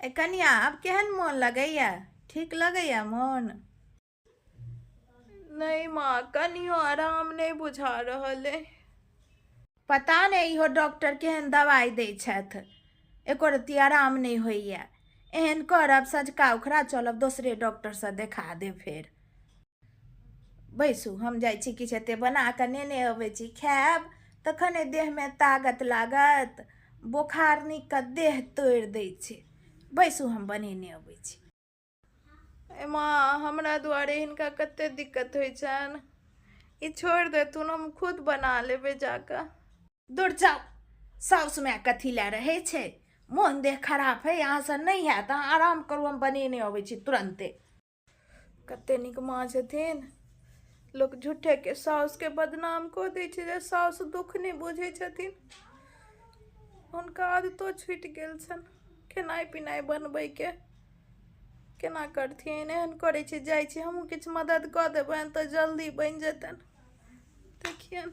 ए कनिया, आब केहन मोन लगैया? ठीक लगैया मोन? नहि माँ, कनियो आराम नहि बुझा रहल अइ। पता नहि इहो डॉक्टर केहन दवाइ दै छथि, एको रत्ती आराम नहि होइए। एहन करब, सँझुका उखड़ा चलब, दोसरे डॉक्टरसँ देखा देब फेर। बैसू, हम जाइ छी, किछु एते बना कऽ नेने अबै छी, खायब तखने देहमे ताकत लागत। बोखार नीकके देह तोड़ि दै छै। बैसू, हम बनेने अबै छी। ए माँ, हमरा दुआरे हिनका कते दिक्कत होइ छनि। ई छोड़ि देथुन, हम खुद बना लेबै जाकऽ। दूर जाउ, साउस माय कथी लए रहै छै? मोन देह खराब है, अहाँसँ नहि हैत, अहाँ आराम करू, हम बनेने अबै छी तुरन्ते। कते नीक माँ छथिन। लोक झूठेके साउसके बदनाम कऽ दै छै जे साउस दुःख नहि बुझै छथिन। हुनका आदतो छुटि गेल छनि खेनाइ पिनाइ बनबैके। केना करथिन? एहन करै छै, जाइ छी हमहूँ, किछु मदद कऽ देबनि तऽ जल्दी बनि जेतनि। देखियनि,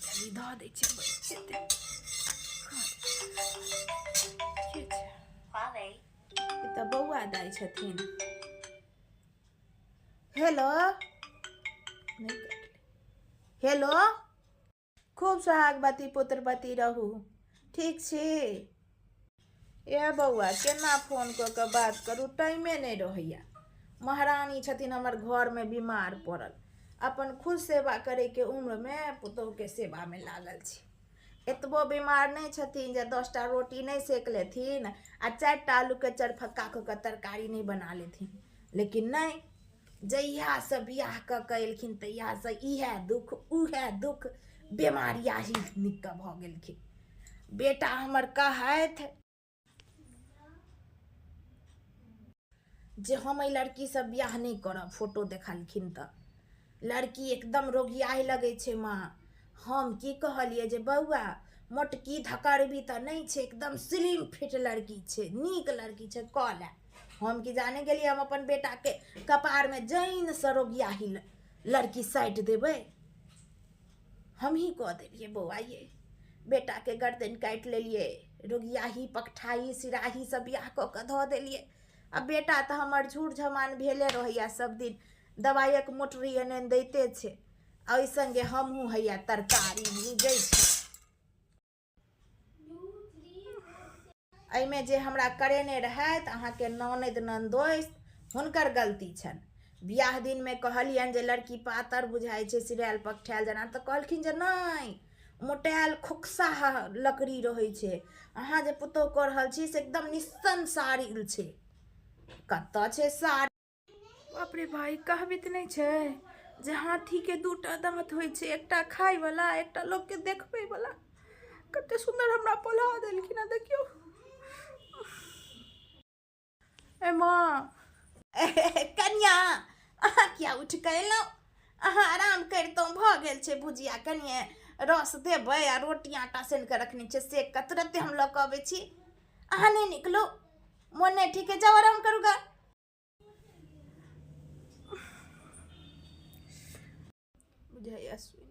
जल्दी धऽ दै छियै, बनि जेतै। के छै ई? तऽ बौआ दाइ छथिन। हेलो, नहि कटलै। हेलो, खूब सोहागवती पुत्रवती रहू, ठीक छी? ए बौआ, केना फोन कऽ कऽ बात करू, टाइमे नहि रहैया। महारानी छथिन हमर घरमे बीमार पड़ल। अपन खुद सेवा करैके उम्रमे पुतोहुके सेवामे लागल छी। एतबो बीमार नहि छथिन जे 10टा रोटी नहि सेक लेथिन आ 4टा आलूके चरफक्का कऽ कऽ तरकारी नहि बना लेथिन, लेकिन नहि। जहियासँ बियाह कऽ कऽ एलखिन तहियासँ इएह दुःख उएह दुःख, बेमारियाही नीकके भऽ गेलखिन। बेटा हमर कहथि जे हम एहि लड़कीसँ बियाह नहि करब। फोटो देखलखिन तऽ लड़की एकदम रोगियाहि लगै छै। माँ, हम की कहलियै जे बौआ, मोटकी धकरबी तऽ नहि छै, एकदम स्लिम फिट लड़की छै, नीक लड़की छै, कऽ ले। हम की जाने गेलियै, हम अपन बेटाके कपारमे जैनसँ रोगियाही लड़की साटि देबै। हमही कऽ देलियै बौआ ये, बेटाके गर्दन काटि लेलियै, रोगियाही पकठाही सिराही सब बियाह कऽ कऽ धऽ देलियै। आ बेटा तऽ हमर झूर झमान भेले रहैया सब दिन, दवाइक मोटरी एने दैते छै, आ ओहि संगे हमहूँ हैया तरकारी भूजै छी। एहिमे जे हमरा करेने रहथि अहाँके ननैद ननदोसि, हुनकर गलती छनि। बियाह दिनमे कहलियनि जे लड़की पातर बुझाइ छै, सिरायल पकठायल जेना, तऽ कहलखिन जे नहि, मोटायल खोकसा लकड़ी रहै छै, अहाँ जे पुतोहु कऽ रहल छी से एकदम निस्सन सारिल छै। कतऽ छै साड़ी? बाप रे भाई, कहबी तऽ नहि छै जे हाथीके दूटा दाँत होइ छै, एकटा खायवला, एकटा लोकके देखबैवला। कते सुन्दर हमरा पोल्हा देलखिन हँ, देखियौ। ए माँ। कनिया, अहाँ किया उठि कऽ एलहुँ? अहाँ आराम करितहुँ। भऽ गेल छै भुजिया, कनिए रस देबै आ रोटी आटा सानि कऽ रखने छियै, सेक कऽ तुरन्ते हम लऽ कऽ अबै छी। अहाँ नहि निकलू, मोन नहि ठीक है, जाउ आराम करू गा। बुझाइया सुनि